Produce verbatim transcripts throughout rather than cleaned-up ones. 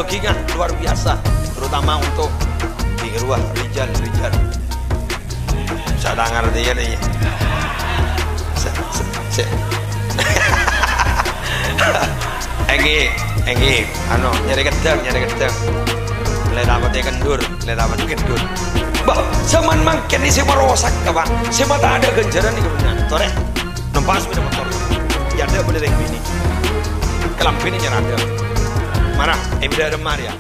Dagingnya luar biasa, terutama untuk di luar rijal-rijal. Saya nggak ngerti ya nih. Se-, se-, se-, Enggi, enggi, anu, nyarè keddhang, nyarè keddhang. Lè tapètè kendur, lè tapètè kendur. Bah, zaman mangkèn nè sè marosak, Pak. Sè mata ada ganjaran nè, torè. Numpak sepeda motor. Ya ada boleh rèng bini. Kalambhina nyarada. Mara, eh, bidadari mara.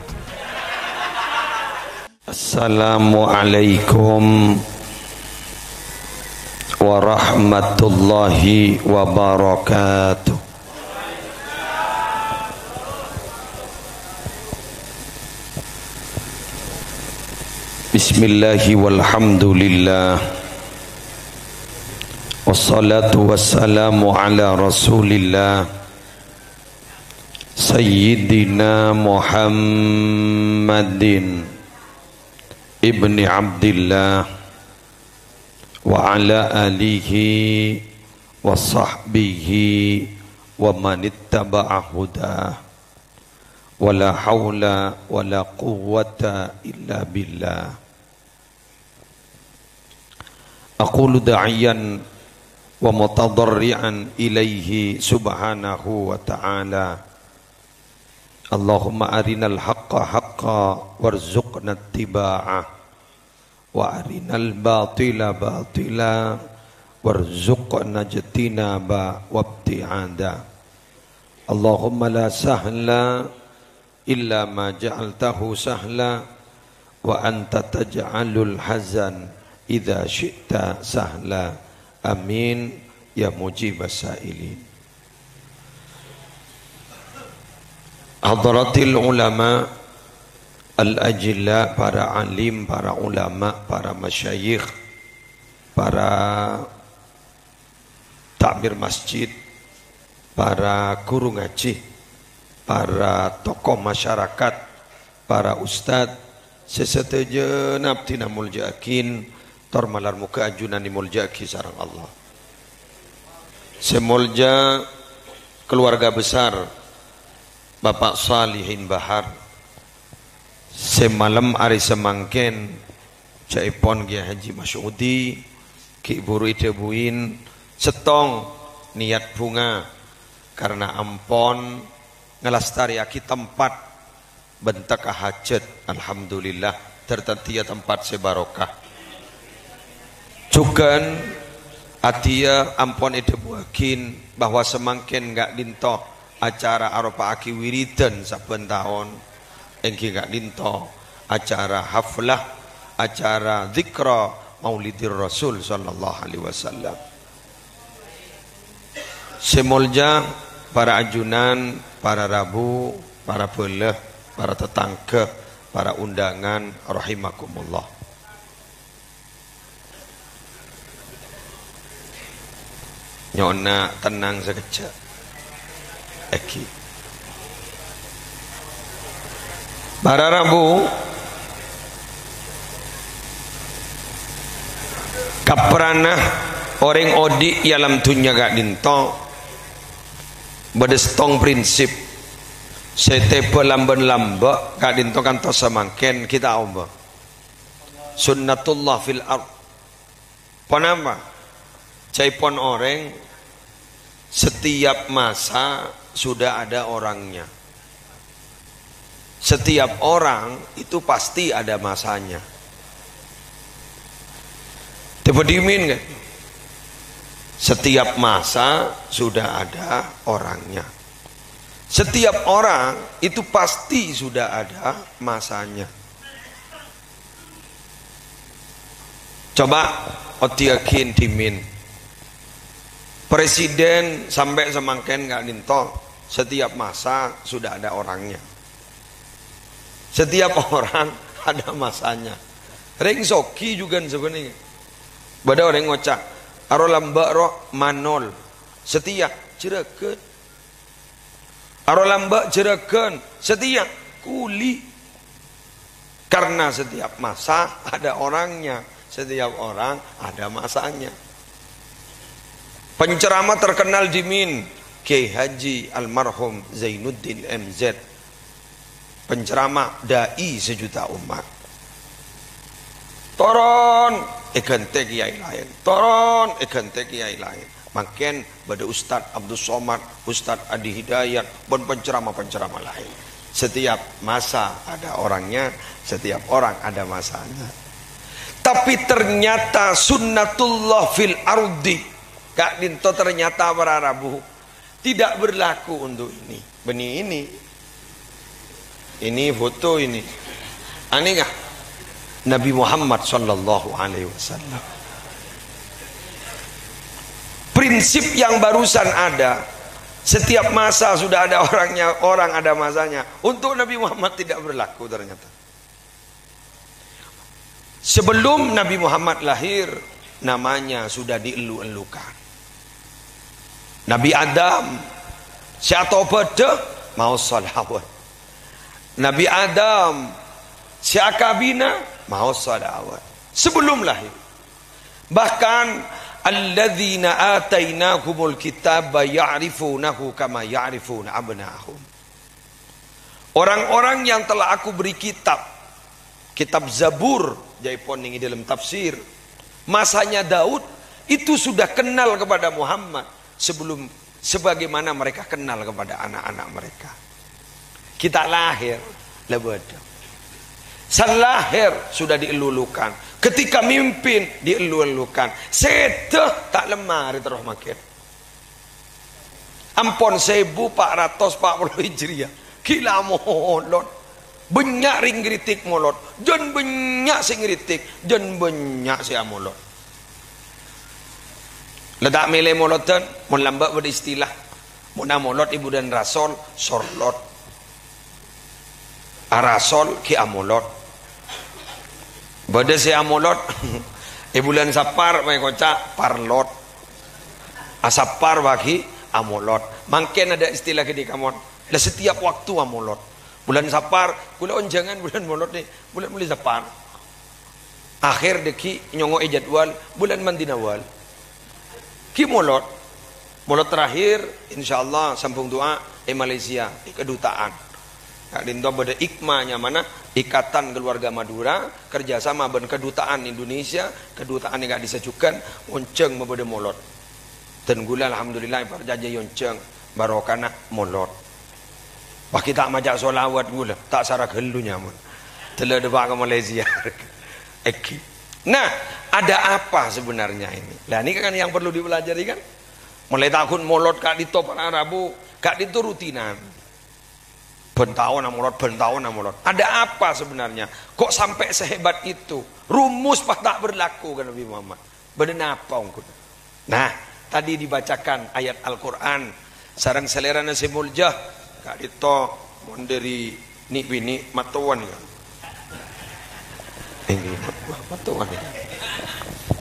Assalamualaikum warahmatullahi wabarakatuh. Bismillahi walhamdulillah. Wassalatu wassalamu ala Rasulillah, Sayyidina Muhammadin ibni Abdillah, wa ala alihi wa sahbihi wa manittaba'a hudah. Wa la haula wa la quwwata illa billah. Aqulu da'iyan wa mutadarri'an ilaihi subhanahu wa ta'ala. Allahumma arinal haqqa haqqa warzuqna ittiba'ah. Wa arinal batila batila warzuqna ijtinaba wabti'ada. Allahumma la sahla illa ma ja'altahu sahla, wa anta taj'alul hazan idza syi'ta sahla. Amin, ya mujibas sa'ilin. Hadratil ulama, al-ajilla, para alim, para ulama, para masyayikh, para takmir masjid, para guru ngaji, para tokoh masyarakat, para ustad, sè sadhâjâna abdhina molja'aghin, tor malar moghâ ajunan èmolja'aghi sareng Allah. Sè molja keluarga besar Bapak Salihin Bahar, sè malem arè samangkèn, ca'èpon Kiai Haji Masyudi, ghi' buru èdhâbuin, sèttong niyat bhunga, karena ampon ngalastarèyaghi tempat bân tekka hajat. Alhamdulillah, dhâr dhâddhiyâ tempat sè barokah. Jhughân, adhiyâ ampon èdhâbuwâghin bahwa samangkèn ka'dinto acara aropa'aghi wiridan sabbhân taon, èngghi ka'dinto acara haflah, acara dzikra Maulidir Rasul sallallahu alaihi wasallam. Sè molja para ajunan, para rabu, para bhâlâ, para tatangghâ, para undangan, rahimakumullah. Nyo'ona tennang sakejjhâ'. Èngghi. Para rabu, kaprana orèng odi' è alam dhunnya ka'dinto bâdâ sèttong prinsip sè tèbâ lambân lambâ' ka'dinto kantos samangkèn ghi' ta' obâ. Sunnatullah fil ard. Ponapa? Ca'èpon orèng, setiap masa sudah ada orangnya. Setiap orang itu pasti ada masanya. Tèbâ dhimèn, kan? Setiap masa sudah ada orangnya. Setiap orang itu pasti sudah ada masanya. Coba odhi'âghin dhimèn. Presiden sampè' samangkèn ka'dinto, setiap masa sudah ada orangnya. Setiap orang ada masanya. Rèng soghi jhughân sabbhân nèka. Bâdâ orèng ngoca', "Aro lambâ' ro manol." Setia, jhurâghân. Aro lambâ' jhurâghân, setia, kuli. Karena setiap masa ada orangnya, setiap orang ada masanya. Penceramah terkenal dhimèn, Kiai Haji Almarhum Zainuddin M Z. Penceramah dai sejuta umat. Toron, èghântè kiai laèn. Toron, èghântè kiai laèn. Mangkèn bâdâ Ustadz Abdus Somad, Ustadz Adi Hidayat, bân penceramah-penceramah laèn. Setiap masa ada orangnya, setiap orang ada masanya. Tapi ternyata sunnatullah fil ardi. Ka'dinto ternyata para rabu tidak berlaku untuk ini. Bânnè ini. Ini foto ini. Anèka Nabi Muhammad sallallahu alaihi wasallam. Prinsip yang barusan ada, setiap masa sudah ada orangnya, orang ada masanya. Untuk Nabi Muhammad tidak berlaku ternyata. Sebelum Nabi Muhammad lahir, namanya sudah dielu-elukan. Nabi Adam, sè atobâdhâ, maos shalawat. Nabi Adam, sè akabina, maos shalawat. Sebelum lahir. Bahkan, "Alladzina atainahumul kitaba ya'rifunahu kama ya'rifuna abna'ahum." Orang-orang yang telah Aku beri kitab, kitab Zabur, jâèpon nèng è dâlem tafsir, masanya Daud itu sudah kenal kepada Muhammad sebelum, sebagaimana mereka kenal kepada anak-anak mereka. Kita lahir, la bâdâ. Sè lahir sudah dielu-elukan. Ketika mimpin, dielu-elukan. Sèdhâ ta' lemma arè terro mangkèn. Ampon sèbu pa' ratos pa' polo Hijriyah. Ghilâ molod. Bânnya' rèng ngritik molod. Jân bânnya' sè ngritik. Jân bânnya' sè amolod. La ta' mèlè molodhân, mon lambâ' bâdâ istilah. Mon amolod è bulân Rasol, sorlot. Arasol ghi' amolod. Bâdâ sè amolod è bulân Sapar, maèkoca' parlot. Asapar bâgi amolod. Mangkèn ada istilah ghânèka, mon. La setiap waktu amolod. Bulân Sapar, kaulâ onjhângan bulân molod nè, bulân molaè Sapar. Akhèr dâggi' nyongngo'è jadwal, bulân mandina wal. Ghi' molod. Molod terakhir, insyaallah, sambung du'a è Malaysia, è kedutaan. Ka'dinto bâdâ IKMA nyamana, Ikatan Keluarga Madura, kerjasama bân Kedutaan Indonesia, kedutaan è ka'dissa' jhughân, onjhâng mabâdâ molod. Dân kaulâ, alhamdulillah, èparcajâ èonjhâng barokana molod. Wah, ghi' ta' maca sholawat kaulâ, ta' sara ghâllu nyamana. Dâlla dâpa' ka Malaysia. Èghi. Nah, ada apa sebenarnya ini? Lah, ini kan yang perlu dipelajari, kan? Mulai tahun molod ka'dinto para rabu, ka'dinto rutinan. Bân taon amolod, bân taon amolod. Ada apa sebenarnya? Kok sampai sehebat itu? Rumus pas ta' berlaku, kan Nabi Muhammad. Bâdâ napa ongghu? Nah, tadi dibacakan ayat Al-Qur'an sareng salèrana sè molja, ka'dinto mon dâri nè'-binè' mattowan, ya. Èngghi, mattowan, ya.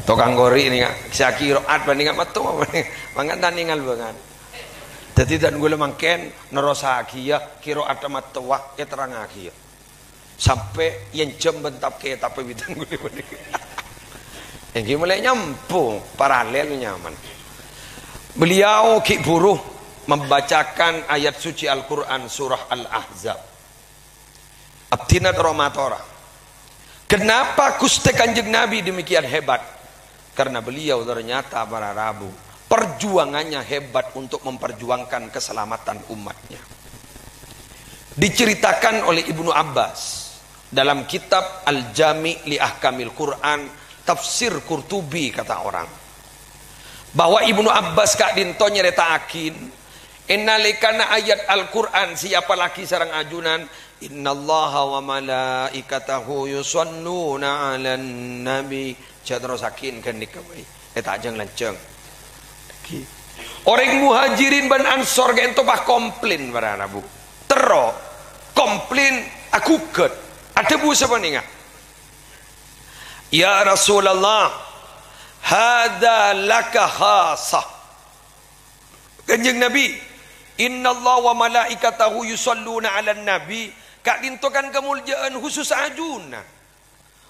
Tokang korè' nèka, sè aghirâ' bânnè mattowan, mangkana ta' nèngal bângal. Dâddhi, dân kaulâ mangkèn nerrossaghiyâ ghirâ'adhâ mattowa, èterrangngaghiyâ. Sampè' èenjhâm bân tap-ketabbhâ bidhân kaulâ panèka. Èngghi molaè nyambung, paralel nyamana. Beliau ghi' bhuru membacakan ayat suci Al-Qur'an surah Al-Ahzab. Abdhina terro matora, kenapa Ghustè Kanjeng Nabi demikian hebat? Karena beliau ternyata para rabu, perjuangannya hebat untuk memperjuangkan keselamatan umatnya. Diceritakan oleh Ibnu Abbas dalam kitab Al-Jami' li Ahkamil Quran, tafsir Qurtubi, kata orang, bahwa Ibnu Abbas ka'dinto nyarèta'aghi, è nalèkana ayat Al-Qur'an sè èapallaghi sareng ajunan, "Innallaha wa malaikatahu yusholluna 'alan nabi." Jhâ' terrossaghi ghânèka bhâi. È ta' jhâng-lanjhâng. Orèng Muhajirin bân Ansor ka'dinto pas komplain para rabu. Terro komplain, aghugât. Adhâbu sapanèka, "Ya Rasulullah, hadza laka khassah." Kanjeng Nabi, "Innallaha wa malaikatahu yusholluna 'alan nabi." Ka'dinto kan kamoljâ'ân khusus ajunan.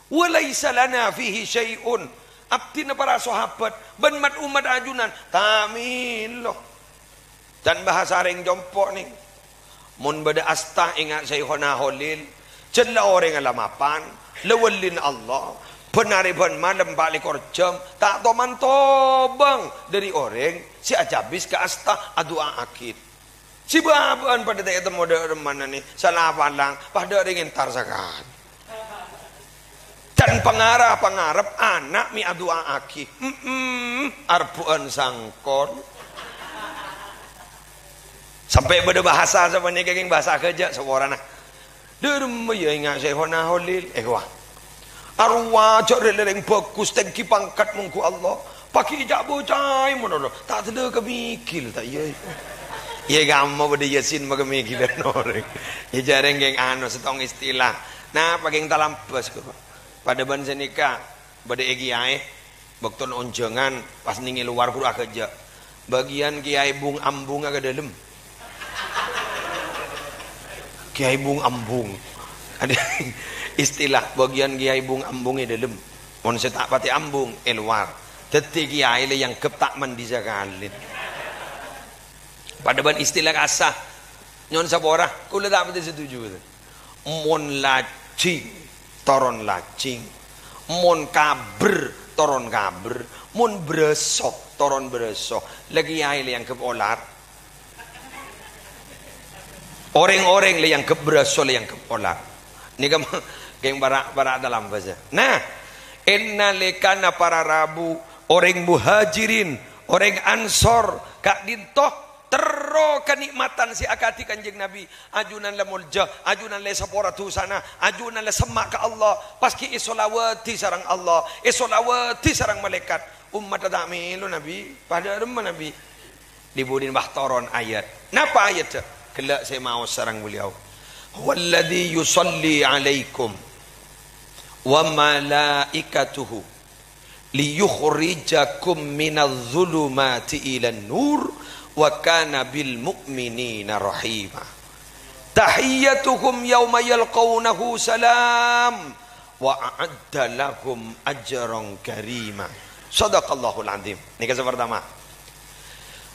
"Wa laisa lana fihi syai'un." Abdhina para sahabat bân mat-ommat ajunan ta' mèlo. Can bhâsa rèng compo' nèng. Mon bâdâ asta, enga' Syaikhona Kholil, jhâ' la orèngnga la mapan, la wallina Allah, bân arè bân malem pa' lèkor jam, ta' toman-tobâng dhâri orèng sè acabis ka asta, adu'a'aghi. Sè bâ-abâ'ân padâ ta' ètemmo dâ' remmana nè, sala palang, padâ orèng entar sakalè. Dân pangara-pangarep ana' mè' adu'a'aghi. Mm-mm, arbu'ân sangkol. Sampè' bâdâ bhâsa sapanèka kèng bhâsa ghâjâ' saporana. Dâremma ya enga' Syaikhona Kholil. Eh, wah. Arowa jhâ' rè-, rèng bhâghus, tèngghi pangkat mongghu Allah. Paghi' ca'-boca'è mono lo. Ta' tellâ ka mèghil, ta' iyâ? Iyâ, kamma bâdâ Yasin makè mèghilan orèng. Iyâ, jhâ' rèng kèng anu, sèttong istilah. Napa kèng talambâs, kok? Padâ bân sanèka, bâdâ è kiyaè, bâktona onjhângan, pas nèng è lowar ghuru aghâjâ'. Bâgiyân kiyaè bung-ambungnga ka dâlem. Kiyaè bung-ambung. Adâ istilah, bâgiyân kiyaè bung-ambung è dâlem. Mon sè ta' patè ambung, è lowar. Dhâddhi kiyaè la èangghep ta' mandi sakalè. Padâ bân istilah kasa. Nyo'on sapora, kaulâ ta' patè setuju. Mon lajing, toron lajing. Mon kabher, toron kabher. Mon bârâso, toron bârâso. La kiyaè la èangghep olar. Orèng-orèng la èangghep bârâso, la èangghep olar. Nèka kèng para', para' talambâs, ya. Nah, è nalèkana para rabu, orèng Muhajirin, orèng Ansor, ka'dinto terro kanè'matan sè akadhi Kanjeng Nabi. Ajunan la molja, ajunan la èsapora dhusana, ajunan la semma' ka Allah, pas ghi' èsolawadi sareng Allah, èsolawadi sareng malaèkat. Ommatta ta' mèlo Nabi, padâ dâremma Nabi. Dhi-budhina pas toron ayat. Napa ayatta? Ghellâ' sè maos sareng beliau. "Huwallazi yusalli 'alaikum wa malaikatuhu liyukhrijakum minadz-dzulumati ilan nur wa kana bil mu'minina rahima. Tahiyyatuhum yauma yalqaunahu salam wa a'adda lahum ajran karima." Shadaqallahul adzim. Nèka sè partama.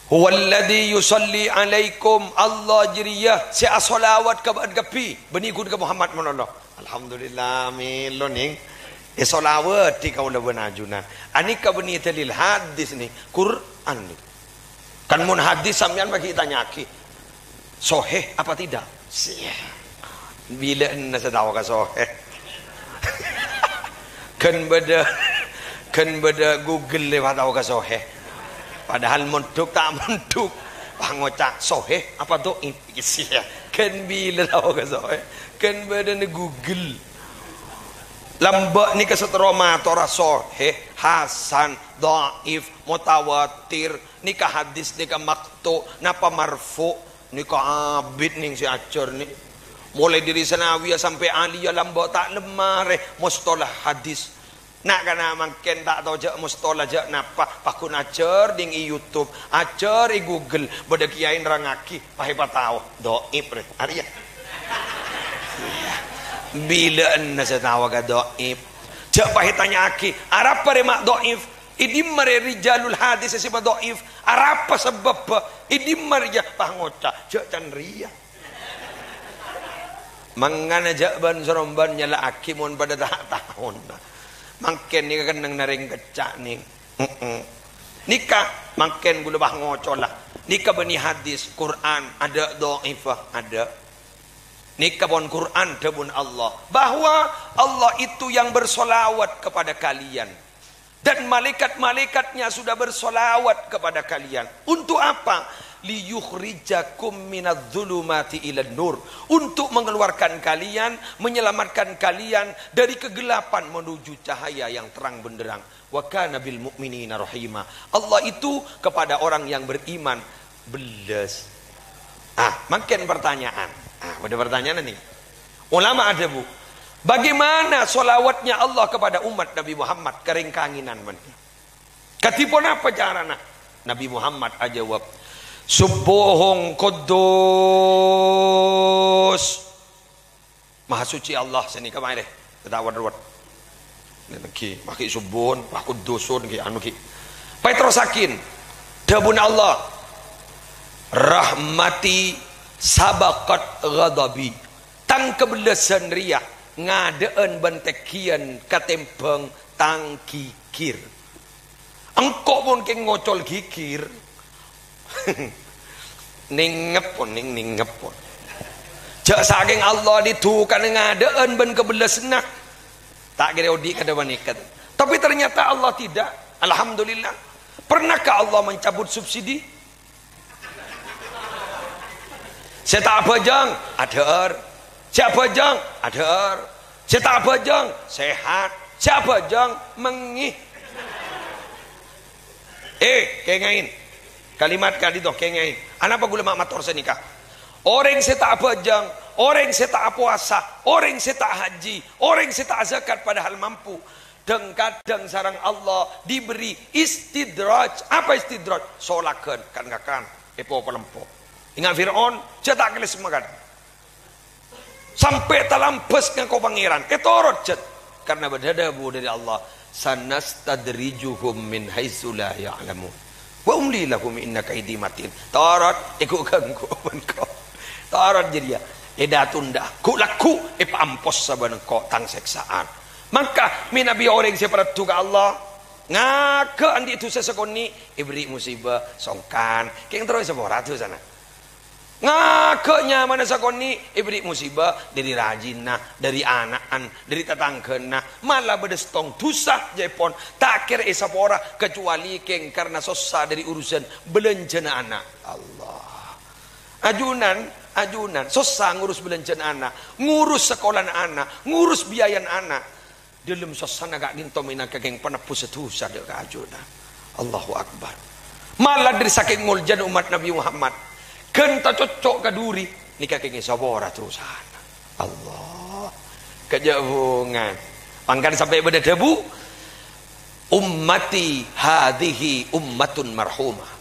"Huwallazi yusalli 'alaikum", Allah jârèya sè asholawat ka bâ'na kabbhi, bânnè ghun ka Muhammad malolo. Alhamdulillah, mèlo nèng. Èsholawadi kaulâ bân ajunan. Anèka bânnè dalil hadis nèng, Qur'an nèng. Kan mon hadis sampèyan paghi' tanya'aghi, "Sahih apa tidak?" Siya. Bilâ'na sè tao ka sahih. Kan bâdâ, kan bâdâ Google lèbât tao ka sahih. Padahal mondhuk ta' mondhuk. Wah, ngoca' sahih apa dhaif? Siya. Kan bilâ tao ka sahih. Kan bâdâna Google. Lambâ' nèka sè terro matora sahih, hasan, dhaif, mutawatir, nèka hadis, nèka maqtu', napa marfu', nèka abit nèng sè ajhâr nè. Molaè dhâri Sanawiyah sampè' Aliyah lambâ' ta' lemma rè mustalah hadis. Na'-kana' mangkèn ta' tao jâ' mustalah jâ' napa, pagghun ajhâr nèng è YouTube, ajhâr è Google, bâdâ kiyaè nerrangngaghi, pas èpatao, dhaif rè. Arèya. Bilâ'na sè tao ka dhaif. Jâ' pas ètanya'aghi, arapa rè ma' dhaif? È dimma rè rijalul hadis sè sèba dhaif? Arapa sabâbbhâ? È dimma rè jâ-, pas ngoca', jâ' can rèya. Mangkana jâ' bân-sarombân nyala'aghi mon padâ ta' taona. Mangkèn nèka kennengnganna rèng kècca' nèng. Heeh. Nèka mangkèn ghulâ pas ngocola. Nèka bânnè hadis, Qur'an, adâ' dhaifah, adâ'. Nèka pon Qur'an dhâbuna Allah, bahwa Allah itu yang bersolawat kepada kalian. Dan malaikat-malaikatnya sudah bersolawat kepada kalian. Untuk apa? "Liyukhrijakum minadz-dzulumati ilan nur." Untuk mengeluarkan kalian, menyelamatkan kalian dari kegelapan menuju cahaya yang terang benderang. "Wa kana bil mu'minina rahima." Allah itu kepada orang yang beriman bellas. Ah, mangkèn pertanyaan. Ah, padâ pertanyaan nèng. Ulama adhâbu, bagaimana sholawatnya Allah kepada umat Nabi Muhammad ka rèng kangènan mènè? Kadhi ponapa carana? Nabi Muhammad ajâwâb, "Subbuhun Quddus." Maha Suci Allah sè nèka maèlè, ta' wet-wet. Nèng ghi, maghi subbuhun, wa quddusun ghi, anu ghi. Paèterrossaghi, dhâbuna Allah, "Rahmati Sabaqat ghadabi. Tang kabellasân rèya ngadâ'ân bân tènggiyân katèmbhâng tang ghighir. Engko' mon kèng ngocol ghighir. Nèngep pon, nèng-, nèngep pon. Jhâ' sakèng Allah didhukana ngadâ'ân bân kabellasânna. Ta' kèra odi' kadhâ' panèka. Tapi ternyata Allah tidak. Alhamdulillah. Pernahkah Allah mencabut subsidi? Sè ta' abhâjâng, adhâ'âr. Sè abhâjâng, adhâ'âr. Sè ta' abhâjâng, sehat. Sè abhâjâng, mengngè. Eh, kèngèng. Kalimat ka'dinto, kèngèng. Anapa ghulâ ma' mator sanèka? Orèng sè ta' abhâjâng, orèng sè ta' apowasa, orèng sè ta' haji, orèng sè ta' zakat padahal mampu. Dhâng-kadhâng sareng Allah diberi istidraj. Apa istidraj? Solaghân, kan-ngakan, èpo-palempo. Enga' Fir'aun, jhâ' ta' kèlès mangkana. Sampè' talambâs ngako Pangèran, ètorot jhât. Karna bâdâ dhâbu dâri Allah, "Sanastadrijuhum min haitsu la ya'lamun. Wa umli lahum inna kaidi matin." Torot, èghu-ghânggu bân ko. Torot jârèya, èdâ-tondâ, ghu'-lagghu' èpaampos sabâ' engko' tang sèksa'an. Mangka, mènabi orèng sè paraddhu ka Allah, ngaghâ' andi' dhusa sakonè', èberri' musibah, songkan, kèng terro èsapora dhusana. Ngaghâ' nyamana sakonè', èberri' musibah dâri rajina, dâri ana'na, dâri tatangghâna, mala bâdâ sèttong dhusa jhâèpon, ta' kèra èsapora, kacuali kèng karna sossa dâri urusan bâlânjhâna ana'. Allah. Ajunan, ajunan, sossa ngurus bâlânjhâna ana', ngurus sakolana ana', ngurus biayana ana'. Dâlem sossana ka'dinto mènangka kèng panebbhussa dhusa dâ' ka ajunan. Allahu Akbar. Mala dâri sakèng moljâna ommat Nabbhi Muhammad, ghân tacocco' ka dhuri, nèka kèng èsapora dhusana. Allah. Kajâ' bhungan. Mangkana sampè' bâdâ dhâbu, "Ummati hadhihi ummatun marhumah.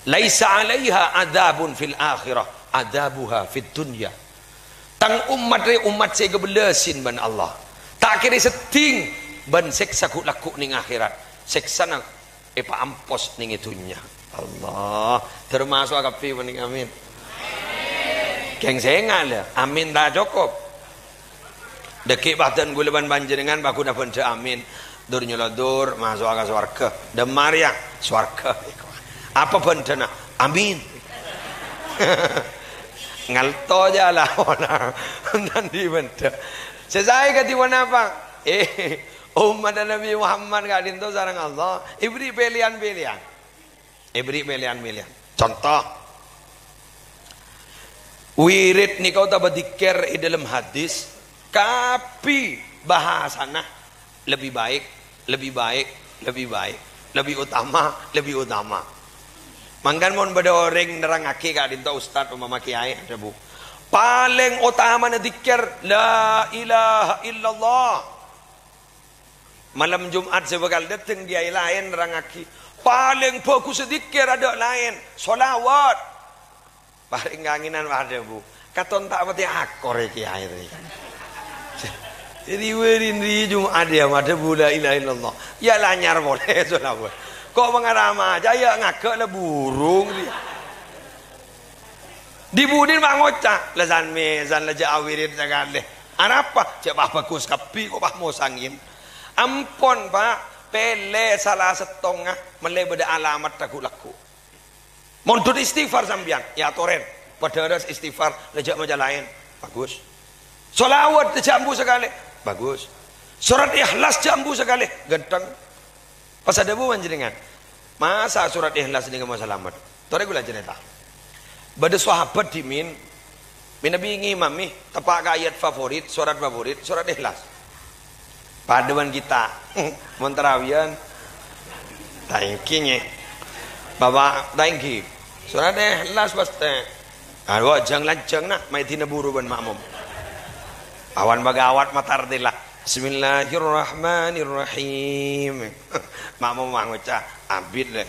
Laisa 'alaiha adzabun fil akhirah, adzabuha fid dunya." Tang ommat rè ommat sè èkabellasè bân Allah. Ta' kèra èsedding bân sèksa ghu'-lagghu' nèng akhèrat. Sèksana èpaampos nèng è dhunnya. Allah. Termaso' kabbhi panèka, amin. Kèng sènga' la, amin ta' cokop. Dâgghi' padâna ghulâ bân panjhennengan paghuna bhendhâ amin. Dur nyolodor, maso'a ka sowarghâ. Dâmma rèya, sowarghâ. Apa bhendhâna? Amin. Ngalto jâ la, pola. Andi' bhendhâ. Sè saè kadhi ponapa? Eh, ommat Nabbhi Muhammad ka'dinto sareng Allah èberri' pèlèyan-pèlèyan. Èberri' pèlèyan-pèlèyan. Conto, wirid nèka otabâ dzikir è dâlem hadis, kabbhi bhâsana lebbi baik, lebbi baik, lebbi baik, lebbi utama, lebbi utama. Mangkana mon bâdâ orèng nerrangngaghi ka'dinto ustad, umpama kèyaè, adhâbu, "Palèng otamana dzikir, la ilaha illallah." Malem Jum'at sè bhâkal dâteng kèyaè laèn nerrangngaghi, "Palèng bhâghussa dzikir adâ' laèn, sholawat." Parèng kangènan, adhâbu, "Katon ta' patè akor è kèyaè tadi." Jadi, wèrin ri Jum'at yâ, adhâbu la ilaha illallah. Yâ lanyar polè, sholawat. Ko' pangarama jâ, yâ ngaghâ' la burung ri. Di-budina ma' ngoca', "La san-mèsan la jâ' awirid sakalè." Arapa? Jâ' pas bhâghus kabbhi ko' pas mosangèn. Ampon, Pa', pèlè sala sèttonga, mellè bâdâ alamat ghu'-lagghu'. Mondhut istighfar sampèyan, èyatorè. Padâ ras istighfar, la jâ' maca laèn. Bhâghus. Sholawat jâ' ambu sakalè. Bhâghus. Sorat Ikhlas jâ' ambu sakalè. Ghântheng. Pas adhâbu panjhennengan, "Masa sorat Ikhlas nèka mau salamet?" Torè ghulâ carèta. Bâdâ sahabat dhimèn, mènabi ngimami, teppa' ka ayat favorit, sorat favorit, sorat Ikhlas. Padâ bân kita. Mon tarawiyân, ta' ènggi, nyè. Bapa', ta' ènggi. Sorat Ikhlas pastè. Arowa jhâng-lanjhâng, na, ma' èdina buru bân ma'mum. Awan bâgâwât matar tèla. Bismillahirrahmanirrahim. Ma'mum ma' ngoca', "Abit, lè."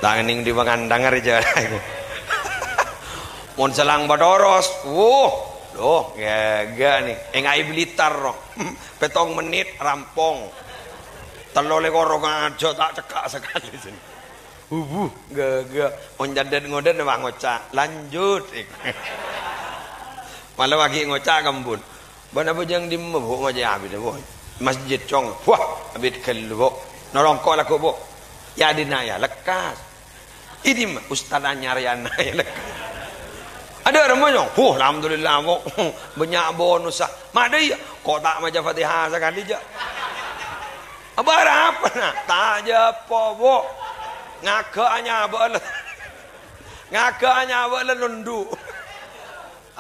Ta' ngennèng di pangandhâng arè jârèya. Mon selang patoros, wuh, loh, ghâghâ nè. Èngaè Blitar, no. Pèttong mennit, rampong. Tello lèkor rong ajâ ta' cekka' sakalè, sèn. Bubu, ghâghâ. Mon candhât ngodâ, wah, ngoca'. Lanjut. Malah lagi ngoca' kembun. "Bâ'na abhâjâng dimma, Bu'?" "Ngoca' abit, Bu'." "Masjid, Cong." "Wah, abit ghâllu, Bu'." "Narongko' lagghu', Bu'." "Ya, dina, ya, lekkas." "È dimma?" "Ustad anyar, ya, na, ya, lekkas." "Adâ' remma, Cong?" "Huh, alhamdulillah, Bu'. Bânnya' bonus, ah." "Madâ iyâ?" "Ko' ta' maca Fatihah sakalè, jâ'." "Abâ' arapa, na'?" "Ta' jâpo, Bu'. Ngaghâ' anyabâ' la, ngaghâ' anyabâ' la nondhu'."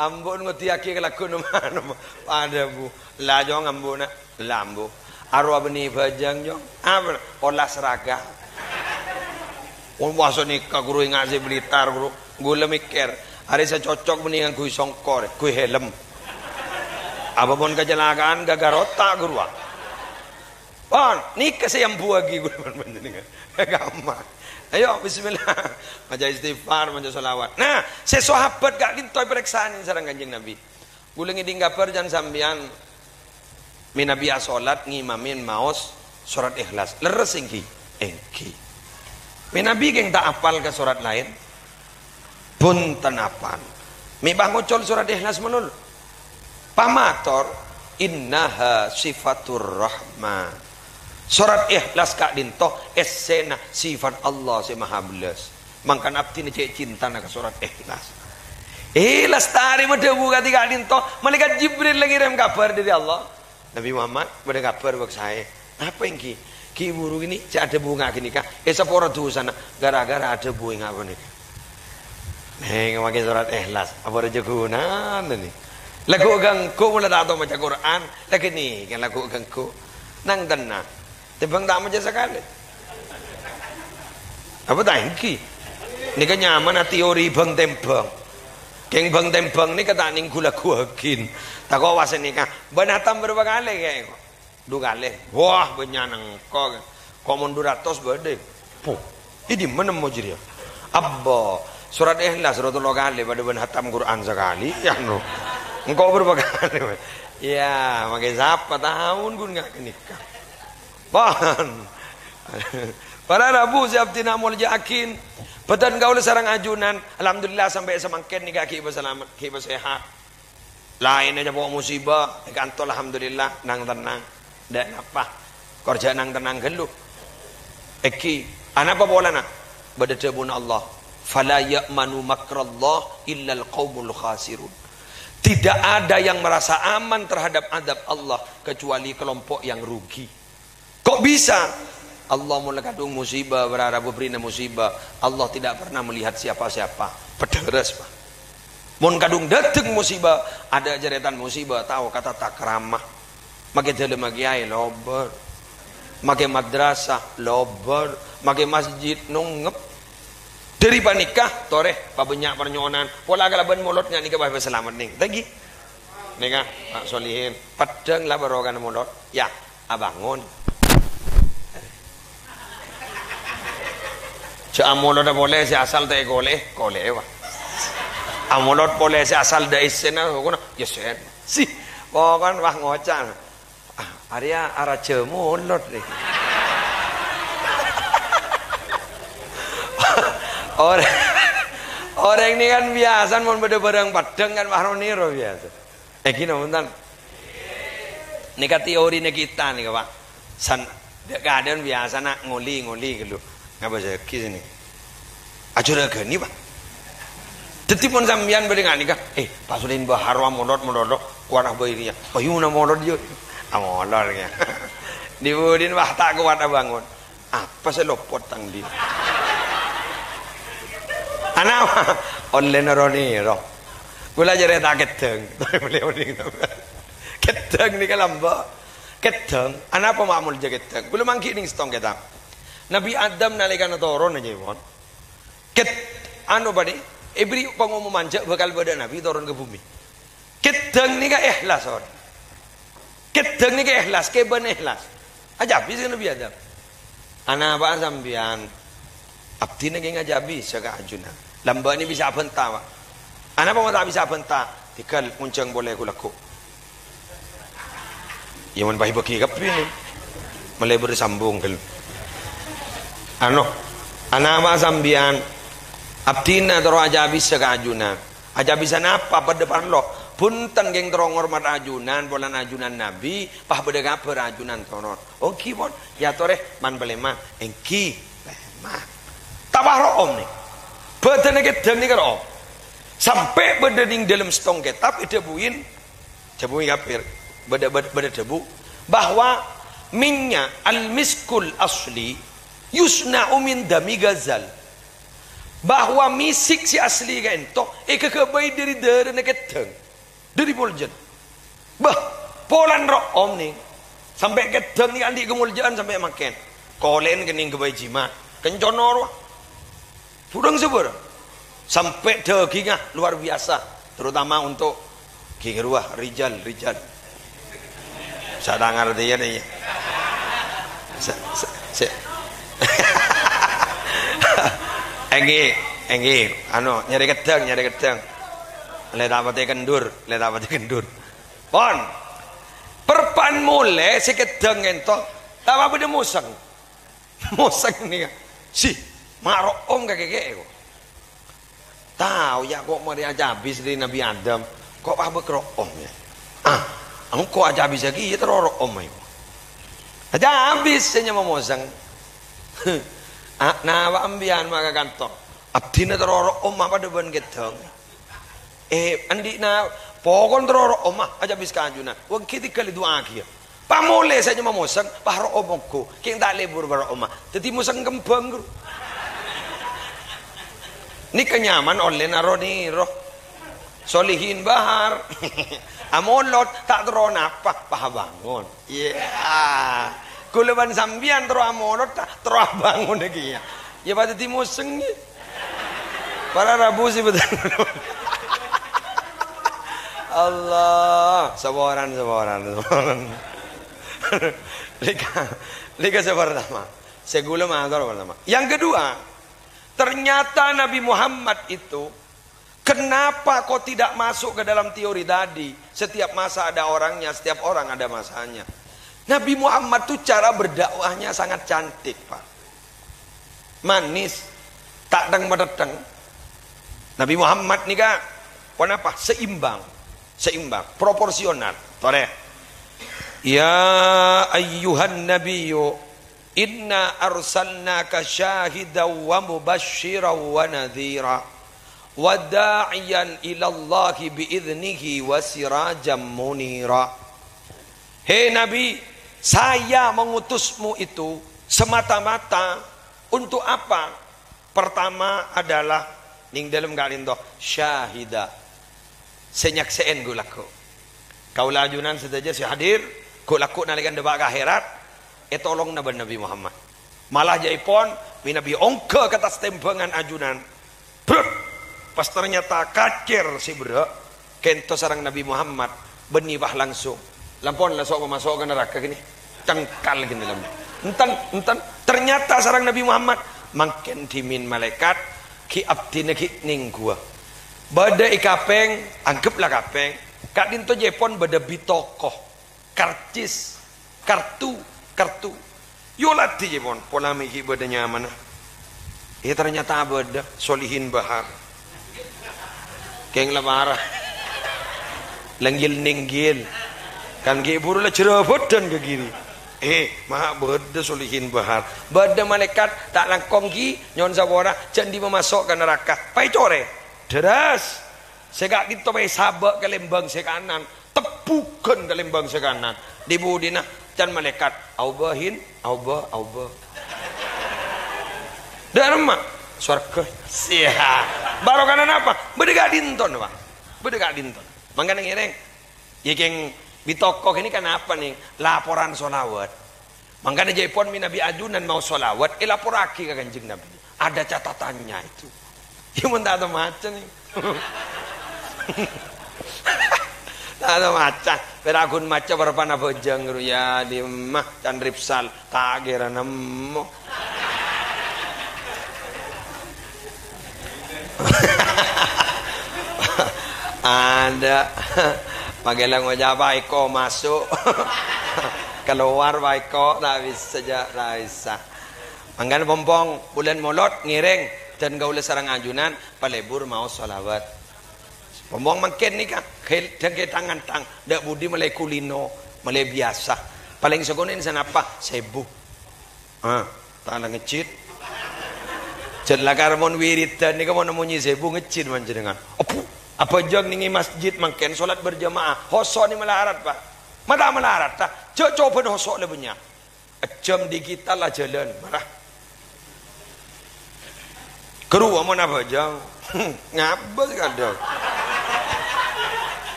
Ambu' ngodiyâghi ka lagghu' nom-anom. Padâ, Bu. "La, Cong, ambu', na'." "La, ambu'." "Arowa bânnè abhâjâng, Cong." "Apa, na'?" "Olah seraga." Wong bâsa nèka, ghuru, enga' sè Blitar, ghuru. Ghulâ mèkkèr, arè sè cocok bânnè ngangghuy songkor, ghuy helm. Apa mon kacelakaan, ghâghâr otak, ghuru, ah. Pon, nèka sè èambuwâghi ghulâ bân panjhennengngan. Kamma. Ayo, bismillah. Maca istighfar, maca sholawat. Nah, sè sahabat ka'dinto èparèksanè sareng Kanjeng Nabi. Ghulâ ngèdhing kabhâr can sampèyan mènabi asolat ngimami maos sorat Ikhlas. Lerres èngghi? Èngghi. Mènabi kèng ta' apal ka sorat laèn? Bhunten apal. Mè' pas ngocol sorat Ikhlas malolo. Pamator, "Innaha sifatur Rahman." Sorat Ikhlas ka'dinto èssèna sifat Allah sè maha bellas. Mangkana abdhina cè' cintana ka sorat Ikhlas. Eh, lastarè madhâbu kadhi ka'dinto, Malaikat Jibril la ngèrèm kabhâr dâri Allah. "Nabi Muhammad, bâdâ kabhâr bâk saè." "Apa èngghi?" "Ghi' buru kènè' cè' adhâbu nga' ghânèka, èsapora dhusana ghârâ-ghârâ adhâbu nga' panèka." Nèng, makè sorat Ikhlas, apa rajâ ghunana nè? Lagghu' ghângghu' mon la ta' tao maca Qur'an, la ghânèka lagghu' ghângghu'. Nang tennang. Tèmbhâng ta' maca sakalè. Apa ta' èngghi? Nèka nyamana teori bhâng-tèmbhâng. Kèng bhâng-tèmbhâng nèka ta' nèng ghu-lagghuwâghin. Tako' wa sanèka. Bân hatam bârâmpa kalè kèng? Du kalè. Wah, bânnya' nèng engko'. Ko' mon du ratos bâdâ. Puh, è dimma nemmo jârèya? Abbo, sorat Ikhlas ro tello kalè padâ bân hatam Qur'an sakalè. Yâ, no. Engko' bârâmpa kalè? Yâ, makè sapa taon ghun nga' ghânèka. Pon. Para rabu sè abdhina molja'aghi, bhâdhân kaulâ sareng ajunan, alhamdulillah, sampè' samangkèn nèka ghi' pasalamet, ghi' pasehat. Laènna nyapo' musiba, è kanto, alhamdulillah, nang-tennang. Dâ' napa. Kor jhâ' nang-tennang ghâllu. Èngghi, anapa polana? Bâdâ dhâbuna Allah, "Fala ya'manu makrallah illal qaumul khasirun." Tidak ada yang merasa aman terhadap adab Allah kecuali kelompok yang rugi. Kok bisa? Allah mon la kadhung musiba, bârâmpa bâbârina musiba, Allah tidak pernah melihat siapa-siapa. Peddhârâs, Pak. Mon kadhung dâteng musiba, ada jârètan musiba, tao ka tata krama. Makè dâlemma kèyaè lobâr. Makè madrasah lobâr. Makè masjid nongngep. Dâri panèka, torè, pabânnya' parnyo'onan. Pola kalabân molod nga' nèka pas salamet, nèng. Thank you. Nèka, Pak Solihin, peddhâng la barokana molod. Yâ, abângon. Jhâ' amolodhâ polè sè asal ta' èkolè'è, kolè'è, wah. Amolod polè sè asal dâ' èssèna, pokona, yâ sèn. Si, pokon, wah, ngoca'. Ah, arèya arajâ molod, rè. Orèng, orèng nèka kan biyasana mon bâdâ bârâng peddhâng kan wah ro-nèro biyasa. Èngghi napa bhunten? Nèka teorina kita nèka, Pak. San, dâ', kadhâng biyasana ngolè-ngolè ghâllu. Ngabâsaghi sènè. Ajhurâghâni, Pak. Dhâddhi, mon sampèyan bâdâ nga' nèka, "Eh, Pak Solihin Bahar wa molod-molod, kowat abâi rèya." "Payu na molod, yâ." Amolod, yâ. Di-budina, wah, ta' kowat abângon. Apa sè lopot tang di? Ana, ollèna ro-nèro. Kaulâ jârèya ta' keddhâng. Keddhâng nèka lambâ'. Keddhâng. Anapa ma' molja keddhâng? Kaulâ mangghi nèng sèttong kètab. Nabi Adam nalèkana toron aja, pon. Ket-, anu, bâdâ, èbherri' pangomoman jâ' bhâkal bâdâ nabi toron ka bhumè. Keddhâng nèka èhlas, pon. Keddhâng nèka èhlas, kèbân èhlas. Ajâbis ka Nabi Adam. Anapa'a sampèyan? Abdhina kèng ajâbis ka ajunan. Lambâ' nè bisa abhânta, Pak. Anapa ma' ta' bisa abhânta? Tèghâl ngonjhâng polè ghu-lagghu'. Yâ, mon pas èbâghi kabbhi nè. Malè bâri' sambung, ghâl. Anu, Anapa sampèyan? Abdhina terro ajâbisa ka ajunan. Ajâbisa napa? Bâdâ parlo. Bhunten, kèng terro ngormat ajunan, polana ajunan Nabi, pas bâdâ kabhâr ajunan toron. Ongghi, pon, èyatorè man-palèman. Èngghi, lèma'. Tapah ro'om nè. Bâdâna kèdhâng nèka ro'om. Sampè' bâdâ nèng dâlem sèttong kètab èdhâbuin, dhâbuwi kafir. Bâdâ, bâdâ, bâdâ dhâbu bahwa minnya' al-miskul asli yusna'u min dami ghazal. Bahwa misik sè asli ka'ènto èkaghâbây dâri dârâna kèdhâng, dâri poljân. Bâh, polana ro'om, nè. Sampè' kèdhâng nèka andi' kamoljâ'ân sampè' mangkèn. Kolè'en kennèng ghâbây jima'. Kencana rowa. Bhudhâng sabârâng. Sampè' dhâghingnga luar biasa, terutama untuk ghi' rowa, rijal, rijal. Sa ta' ngartèya, nè, iyâ. Sè, sè, sè. Èngghi, èngghi, anu, nyarè kèdhâng, nyarè kèdhâng. Lè ta' patè kendur, lè ta' patè kendur. Pon. Perpa'an molè sè kèdhâng ènto, ta' bâdâ mosèng. Mosèng nèka. Sih, ma' ro'om kakè kè'è, ko'. Tao, yâ, ko' marè ajâbis dâri Nabbhi Adam. Ko' pabâk ro'om, yâ. Ah, engko' ajâbis lagi, yâ, terro ro'om, ayo. Ajâbis, sè nyama mosèng. Ah, napa sampèyan ma' ka kanto? Abdhina terro ro'om, apa dâ' bân kèdhâng? Eh, andi'na pokon terro ro'om, ah, ajâbis ka ajunan. Wâ' ghi' tèghâl èdu'aaghiyâ. Pamolè sè nyama mosèng, pas ro'om ongghu. Kèng ta' lebur bâ' ro'omma. Dhâddhi mosèng kembhâng, ghuru. Nèka nyaman ollèna ro-nèro. Solihin Bahar. Amolot, ta' terro napa, pas abângon. Iyâ. Kaulâ bân sampèyan terro amolot, ta' terro abângon kèya. Yâ, pas dhâddhi mosèng, yâ. Para rabu sè bhunten. Allah, saporana, saporana, saporana. Nèka, nèka sè pertama. Sè kaulâ mator pertama. Yang kedua, ternyata Nabi Muhammad itu, kenapa kok tidak masuk ke dalam teori tadi? Setiap masa ada orangnya, setiap orang ada masanya. Nabi Muhammad tuh cara berdakwahnya sangat cantik, Pak. Manis, ta' teng-matettheng. Nabi Muhammad nèka ponapa? Seimbang. Seimbang, proporsional. Torè. Ya ayyuhan nabiyyu, inna arsalnaka syahidan wa mubasysyiran wa nadhira, wa da'iyan ilallahi bi idznihi wa sirajan munira. He Nabi, saya mengutusmu itu semata-mata untuk apa? Pertama adalah nèng dâlem ka'dinto, syahida. Sè nyaksè'è ghu-lagghu'. Kaulâ ajunan sadhâjâ sè hadir, ghu-lagghu' nalèkana dâpa' ka akhèrat, ètolonga bân Nabi Muhammad. Malah jâèpon, mènabi ongghâ ka attas tèmbhângan ajunan. Brut! Pas ternyata kacèr sè berrâ', ka'dinto sareng Nabi Muhammad, bânnè pas langsung. Lampon la so' pamaso' ka naraka kènè. Cengkal kènè lampon. Enten, enten. Ternyata sareng Nabi Muhammad, mangkèn dhimèn malaèkat, ghi' abdhina ghi' nèngghuwâ. Bâdâ è kapèng, anggep la kapèng, ka'dinto jâèpon bâdâ bitoko. Karcis, kartu, kartu. Yâ oladhi, jâèpon, pola mè' ghi' bâdâ nyamana. Eh, ternyata bâdâ, Solihin Bahar. Kèng la para. Lenggil-nenggil. Kan ghi' buru la jârâbâdhân ka kiri. Eh, ma' bâdâ Solihin Bahar. Bâdâ malaèkat ta' langkong ghi', nyo'on sapora, jhâ' andi' pamaso' ka naraka. Paècorè. Dârâs. Sè ka'dinto paèsabâ' ka lèmbâng sè kanan. Tebbhughân ka lèmbâng sè kanan. Dhi-budhina can malaèkat, "Aobâ, Hin, aobâ, aobâ." Dâ'remma? Sowarghâ. Siya. Barokana napa? Bâdâ ka'dinto, Pak. Bâdâ ka'dinto. Mangkana ngèrèng. Yâ, kèng, bitoko kènè' kan apa, nèng? Laporan sholawat. Mangkana jâèpon mènabi ajunan maos sholawat, èlaporraghi ka Kanjeng Nabi. Ada catatannya itu. Yâ, mon ta' tao maca, nèng. Ta' tao maca. Pèra' ghun maca parpa'na bhâjâng, ghuru, yâ, dimma, can ripsal. Ta' kèra nemmo. Ada. Pagella ngoca' apa, eko masuk. Keluar, apa, eko, ta' bisa, ja, ta' bisa. Mangkana pong-pong bulân Molod ngèrèng dân kaulâ sareng ajunan palebur maos shalawat. Pong-pong mangkèn nèka, khel-, dân kètang-ngantang, dâ' budi malè kulino, malè biyasa. Palèng sakonè' sanapa? Sèbu. Ah, ta' la ngejjhit. Jhât lakar mon wiridan nèka mon monyè sèbu ngejjhit panjhennengngan. Ebu, abhâjâng nèng è masjid mangkèn sholat berjamaah. Hoso' nè malarat, Pa'. Ma' ta' malarat, ta'? Jhâ' cobâna hoso' la bânnya'. Ejjhâm digital la jhâlân, mara. Ghâruwa mon abhâjâng. Ngabâs kadhâng.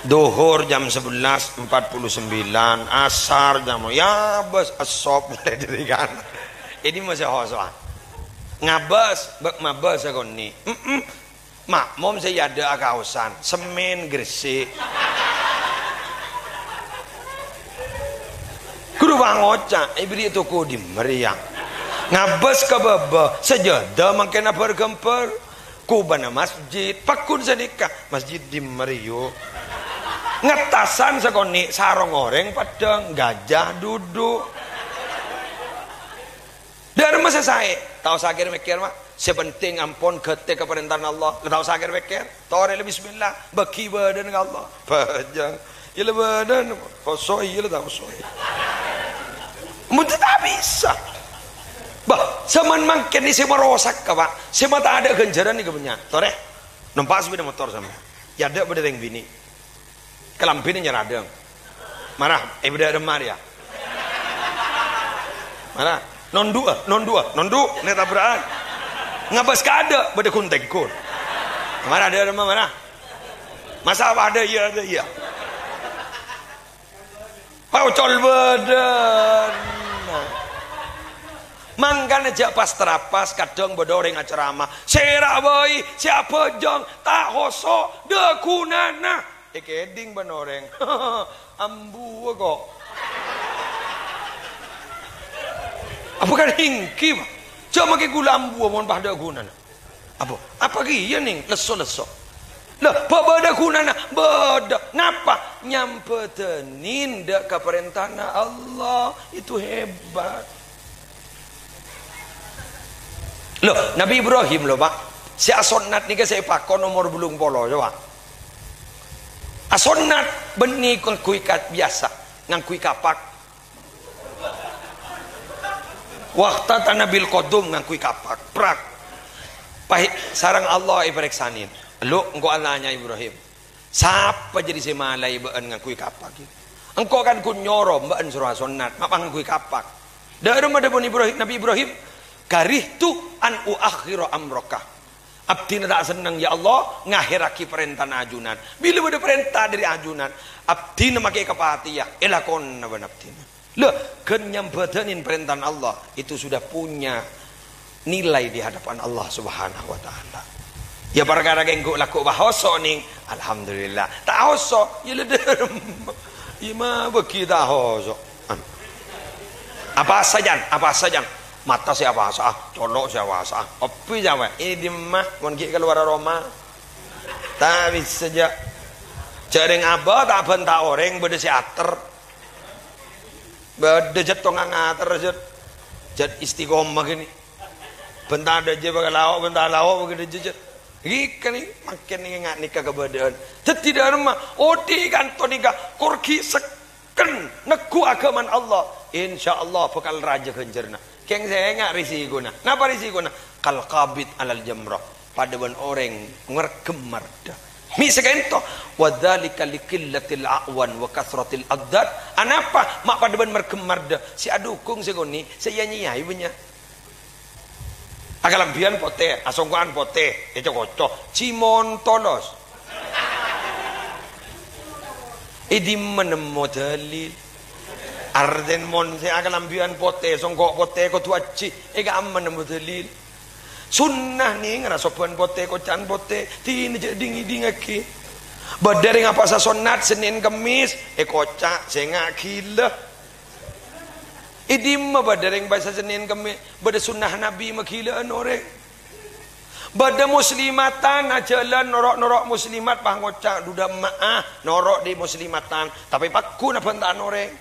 Dhuhur jam sebelas empat puluh sembilan, asar jam, ya bâs, esop mulai dari kan. Ini masih hosoan. Ngabâs, bâk mabâs sakonè'. Mm-mm. Makmum sè è adâ'â kaosan, semmèn gressi'. Ghuru pangoca', èbèrri' toko dimma rèya. Ngabâs ka bâbâ, sajâdâ mangkèn abhâr-ghâmbhâr. Kobâna masjid, pagghun sanèka, masjid dimma rèya. Ngèttasan sakonè', sarong orèng peddhâng, gajah duduk. Dâ'remma sè saè, ta' osa kèr-mèkkèr, Ma'. Sè penting ampon ghâtè ka parèntana Allah. La ta' osa kèr-mèkkèr. Torè la bismillah, bâghi bâdâna ka Allah. Bhâjâng. Iyâ la bâdâna, kosong iyâ la ta' kosong. Mungkin ta' bisa. Bah, zaman mangkèn nè sè marosak, Pak. Sè ma' tadâ' ghânjhârân nèka bânnya'. Torè. Nompa' sapèda motor sampèyan. È adâ' bâdâ rèng binè'. Kalambhina nyè radhâng. Mara, è bâdâ rèmma rèya. Mara, nondu'â, nondu'â, nondu', nè tabra'an. Ngabâs ka adâ', bâdâ ghun-tèngghun. Mara, adâ' rèmma, mara. Masa apa adâ' iyâ, adâ' iyâ. Ocol bâdâna. Mangkana jhâ' pas-trapas, kadhâng bâdâ orèng acaramah. Sèra bhâi, sè abhâjâng, ta' hoso', dâ' ghunana. Èkèdhing bân orèng. Ambuwâ, ko'. Apa kan ènggi, Pak? Jhâ' makè ghulâ ambuwâ mon pas dâ' ghunana. Apa? Apa kèya, Nèng? Lesso-lesso. Lah, bâ-, bâdâ ghunana? Bâdâ. Napa? Nyambhâdhânin dâ' ka parèntana Allah. Itu hebat. Loh, Nabi Ibrahim, loh, Pak. Sè asonnat nèka sè èpakon omor bâllung polo, coba. Asonnat bânnè ngangghuy ka-, biyasa, ngangghuy kapak. Waqtatana bil qudum, ngangghuy kapak, prak. Pas sareng Allah èparèksanè. Lo, engko' atanya Ibrahim. Sapa jârèya sè malaè bâ'ân ngangghuy kapak? Engko' kan ghun nyoro bâ'ân soro asonnat, ma' pas ngangghuy kapak. Dâ'remma dhâbuna Ibrahim, Nabi Ibrahim, "Karihtu an uakhkhira amraka." Abdhina ta' senneng, ya Allah, ngakhèrraghi parèntana ajunan. Bilâ bâdâ parènta dâri ajunan, abdhina makè kapatèya, èlakona bân abdhina. Lah, ghân nyambhâdhânin parèntana Allah, itu sudah punya nilai di hadapan Allah Subhanahu wa Ta'ala. Ya, parkara kènggu' lagghu' pas hoso', Nèng. Alhamdulillah. Ta' hoso', ya la dârem. Iyâ ma' bâgi ta' hoso'. An. Apa sajan? Apa sajan? Mata sè apasa'a, colo' sè apasa'a. Opi jâwâ, è dimma mon ghi' kalowara roma. Ta' bisa, jâ'. Jâ' rèng abâ' ta' bânta orèng bâdâ sè ater. Bâdâ jât tongah ngater, jât. Jât istiqomah gini. Bânta dâjâ bâkal lao', bânta lao' bâkal dâjâ, jât. Ghi kani, mangkèn nèka, nèka kabâdâ'ân. Dhâddhi dâ'remma, odi' kanto nèka, kor ghi' sekken neggu' aghâmana Allah. Insyaallah bâkal rajâ ghânjhârânna. Kèng sènga' rèsikona. Napa rèsikona? Kal qabid alal jamrah. Padâ bân orèng ngarghem mardhâ. Mè' sakènto, "Wa dzalika li qillatil a'wan wa katsratil adad." Anapa? Ma' padâ bân marghem mardhâ. Sè adhukung sè konè', sè ya-nyèyaè bânnya'. Akalambhiyân potè, asongko'an potè, èco-koco, cimon tolos. È dimma nemmo dalil? Artèna mon sè akalambhiyân potè, songko' potè, kodhu ajhi, è ka'emma nemmo dalil? Sunnah nèng, ra sobbhân potè, koca'an potè, dinah jâ' ding-ngèdingngaghi. Bâdâ rèng apasa sonnat Sennèn Kemmès, èkoca', sènga' ghilâ. È dimma bâdâ rèng apasa Sennèn Kemmès, bâdâ sunnah Nabbhi maghilâ'ân orèng. Bâdâ muslimatan ajhâlân noro'-noro' muslimat, pas ngoca', "Dhu dâ' emma'a, noro' dhi' muslimatan," tapè pagghun abhânta'an orèng.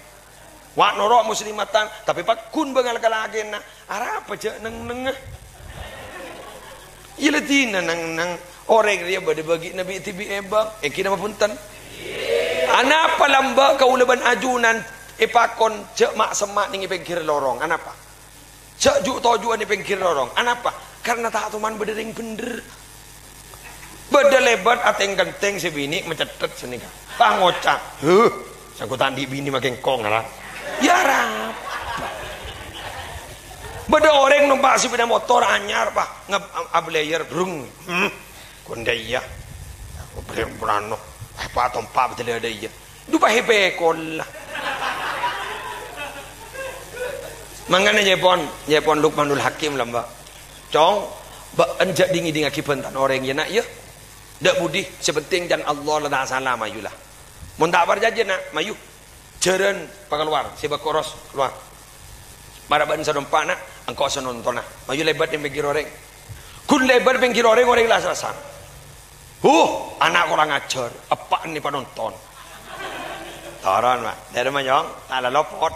Wa' noro' muslimatan, tapè pagghun bângal ka lakèna. Arapa jhâ' neng-nengnga? Iyâ la dina neng-neng. Orèng rèya bâdâ bâgi'na bi'-dhibi' è bâng. Èngghi napa bhunten? Anapa lambâ' kaulâ bân ajunan èpakon jhâ' ma'-semma' neng è pèngghir lorong? Anapa? Jhâ' ju'-toju'ân è pèngghir lorong. Anapa? Karna ta' toman bâdâ rèng bhendher. Bâdâ lèbât atèng-kentèng sè binè' macettet sanèka. Pas ngoca', "Huh, sengko' ta' andi' binè makè engko' ngara." Yâ arapa? Bâdâ orèng nompa' sepeda motor anyar, pas ngep-, am-, ablayer, brung. Hmm, kondhâ iyâ. Breng prano. Eh, pas tompa' betul ada iyâ. Dupa hepe kolla. Mangkana nyèpon, nyèpon Luqmanul Hakim lambâ'. Cong, bâ'en jhâ' ding-ngèdingngaghi bhântan orèng, yâ, Na', yâ. Dâ' budi, sè pentèng can Allah la ta' sala, mayu la. Mon ta' parcajâ, Na', mayu. Jhârân pakalowar, sè bâkoros kalowar. Mara bâ'en sè nompa', Na', engko' sè nontona. Mayu lèbât neng pèngghir orèng. Ghun lèbât pèngghir orèng, orèng la sarasan. Huh, ana' korang ajhâr, eppa'en nè panonton. Toron, Pak. Dâri Mayong, ta' lalopot.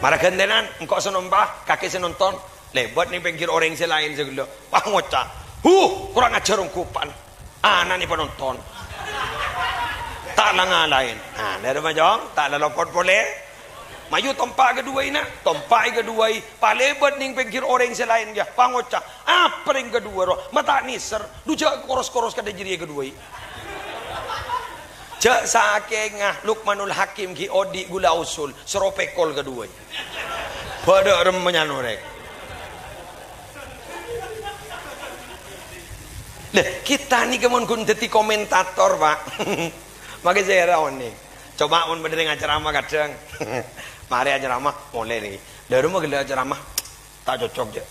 Mara ghântènan, engko' sè nompa', kakè sè nonton. Lèbât neng pèngghir orèng sè laèn sè ghellâ'. Pas ngoca', "Huh, korang ajhâr ongghu eppa'en. Ana' nè panonton." Ta' la ngalaè. Nah, dâri Mayong, ta' lalopot polè. Mayu tompa' kaduwâi, Na'. Tompa'è kaduwâi. Palèbât neng pèngghir orèng sè laèn, yâ. Pangoca', "Apa rèng kaduwâ, ro? Ma' ta' nèser. Du jhâ' koros-koros kadhâ' jârèya kaduwâi." Jhâ' sakènga Luqmanul Hakim ghi' odi' ghulâ usul, soro pèkol kaduwâi. Bâdâ remma nyanorè. Lah, kita nèka mon ghun dhâddhi komentator, Pak. Makè sèra onèng. Coba mon bâdâ rèng acaramah kadhâng. Marè acaramah, molè nèka. Dâremma ghellâ' acaramah. Ta' cocok, jâ'.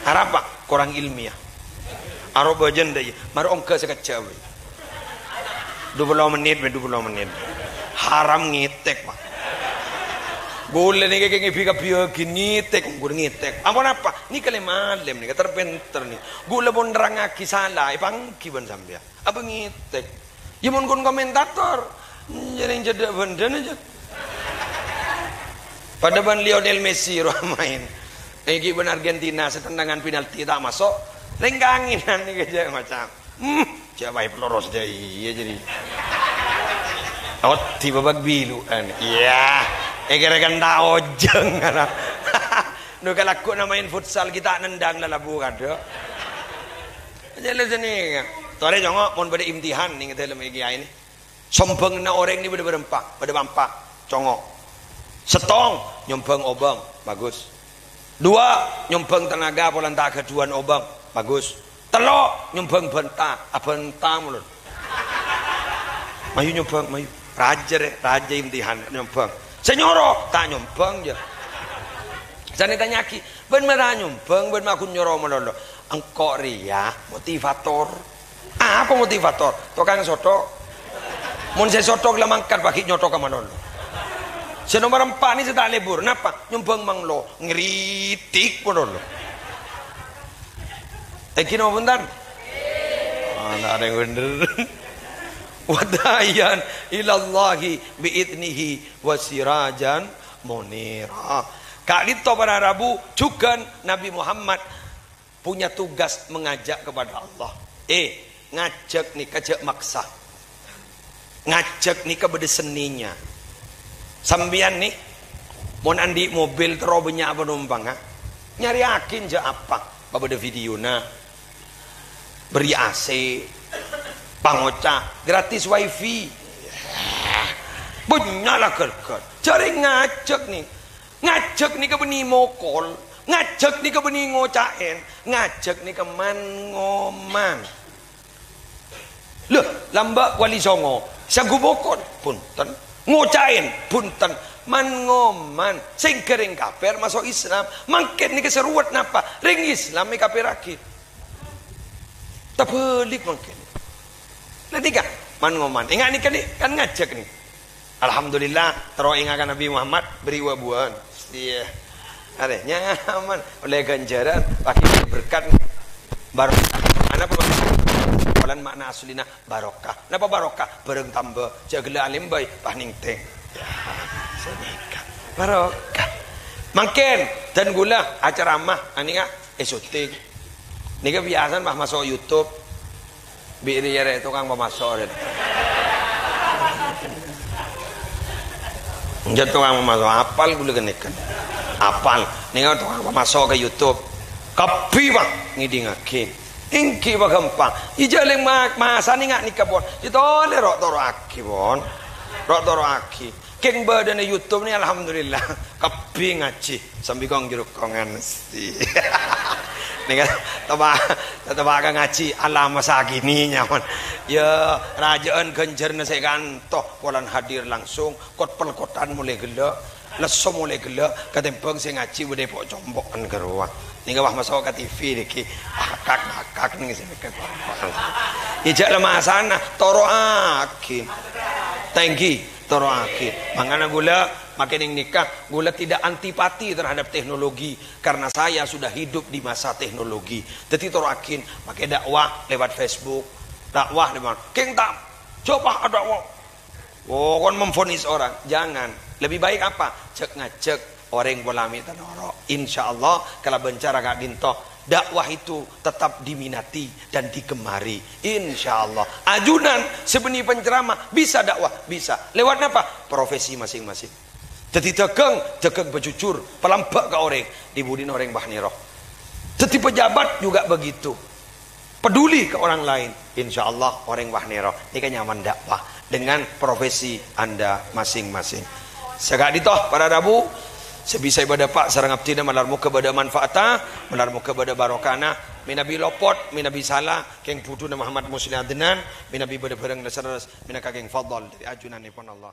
Arapa? Korang ilmiah. Aro bâjâna dâ' iyâ. Mara ongghâ sakejjhâ', bâi. Dupolo mennit, bâi, dupolo mennit. Haram ngètèk, Pak. Ghulâ nèka kèngèng bi-, kabbhi ngètèk, ongghur ngètèk. Ampon apa? Nèka lè-malèm nèka, ter-pènter nèka. Ghulâ pon nerrangngaghi sala, èpangghi bân sampèyan. Apa ngètèk? Yâ mon kon komentator, jârèng cedhâ' bhândhâna jâ. Padâ bân Lionel Messi rowa maèn. Èngghi bân Argentina, satentangan penalti ta' maso'. Rèng kaangènan nèka jâ' ngoca', "Hmm, jâ' wae peloros jâ' iyâ jârèya." Odi babak bilu'an. Iyâ, èkèrè kan ta' ojhâng, kana. Nu kalagghuna maèn futsal ghi' ta' nendhâng lalabu kadhâ'. Jâ' la sanèka. Torè congo' mon bâdâ imtihan nèng dâlem iki aèn. Sombhângnga orèng nèka bâdâ bârâmpa, bâdâ pa'-empa'. Congo'. Sèttong, nyombhâng obâng, bagus. Duwâ', nyombhâng tenaga polana ta' ghâdhuwân obâng, bagus. Tello', nyombhâng bânta, abânta malolo. Mayu nyombhâng, mayu. Rajâ rè, rajâ imtihan nyombhâng. Sè nyoro, ta' nyombhâng jâ. Sanè tanya'aghi, "Bân ma' ta' nyombhâng, bân ma' ghun nyoro malolo?" Engko' rèya motivator. Apa motivator? Tokang sothok. Mon sè sothok la mangkat paghi' nyothoka malolo. Sè nomer empa' nèka sè ta' lebur. Napa? Nyombhâng manglo. Ngritik malolo. Èngghi napa bhunten? Ana' rèng bhender. "Wa da'iyan ilallahi bi idnihi wa sirajan munira." Ka'dinto para rabu, jhughân Nabi Muhammad punya tugas mengajak kepada Allah. Eh, ngajhâk nèka jhâ' maksa. Ngajhâk nèka bâdâ sennèna. Sampèyan nè, mon andi' mobil terro bânnya' panompangnga, nyarèyaghi jhâ' apa? Pabâdâ videona, bâri' A C, pangoca', gratis wifi. Bânnya' la ghâlghâl. Jhâ' rèng ngajhâk nè. Ngajhâk nèka bânnè mokol, ngajhâk nèka bânnè ngoca'èn, ngajhâk nèka man-ngoman. Lho, lambâ' wali songo, sè angghu mokol, bhunten. Ngoca'èn, bhunten. Man-ngoman, sèngghâ rèng kafir maso' Islam. Mangkèn nèka sè ruwet napa? Rèng Islam èkafirraghi. Tabhâlik mangkèn. Lah nèka, man-ngoman. Ènga' nèka nè, kan ngajhâk nè. Alhamdulillah, terro ènga' ka Nabi Muhammad, bâri' wa-buwân. Iyâ. Arè, nyaman. Ollè ghânjhârân, paghi berkat. Barokah. Ana apa? Polana makna aslina barokah. Napa barokah? Bhârâng tamba. Jhâ' ghellâ' alèm bhâi, pas nèngtèng. Yâ, sènè. Barokah. Mangkèn, dân ghulâ acaramah, anèka, eh, syuting. Nèka biyasana, Bah, maso' YouTube. Bi' rèya rè tokang pamaso' rè. Enjâ' tokang pamaso', apal ghulâ ghânèka. Apal. Nèka tokang pamaso' ka YouTube. Kabbhi, Bang, ngèdingaghi. Èngghi, Bang, ghâmpang. Ijâ' lèng ma-, masana nga' nèka, pon. Ètolè ro'-, toro'aghi, pon. Ro'-, toro'aghi. Kèng bâdâna YouTube nè, alhamdulillah. Kabbhi ngajhi. Sambi kong-jurukkongan mesti. Nèka, teppa', teppa' ka ngajhi, ala masa kini nyaman. Ya, rajâ'ân ghânjhârânna sè kanto, polana hadir langsung, kot-pelkotan molaè ghellâ', lesso molaè ghellâ', katèmbhâng sè ngajhi bâdâ po'-compo'an ghârowa. Nèka wah maso' ka T V nèki, akak-akak nèng sè nèka. Ijâ' la masana, toro'aghi. Tèngghi, toro'aghi. Mangkana ghulâ, makè nèng nèka, ghulâ tidak antipati terhadap teknologi. Karena saya sudah hidup di masa teknologi. Dhâddhi toro'aghi, makè dakwah lewat Facebook, dakwah lewat, kèng ta', coba ada, oh, kon memvonis orang. Jangan. Lebih baik apa? Jhâk-ngajhâk orèng pola mè' ta' noro'. Insyaallah, kalabân cara ka'dinto, dakwah itu tetap diminati dan digemari. Insyaallah. Ajunan sè bânnè penceramah, bisa dakwah? Bisa. Lewat napa? Profesi masing-masing. Dhâddhi dhâghâng, dhâghâng bâjujur, palambâ' ka orèng, dhi-budhina orèng bâh nèro. Dhâddhi pejabat juga begitu. Peduli ke orang lain, insyaallah orèng bâh nèro. Nèka nyaman dakwah dengan profesi Anda masing-masing. Sè ka'dinto para rabu, sè bisa èpadhâpa' sareng abdhina, malar moghâ bâdâ manfaatta, malar moghâ bâdâ barokana, mènabi lopot, mènabi sala, kèng budhuna Muhammad Musleh Adnan, mènabi bâdâ bhârâng les-lerres, mènangka kèng fadl dâri ajunanèpon Allah.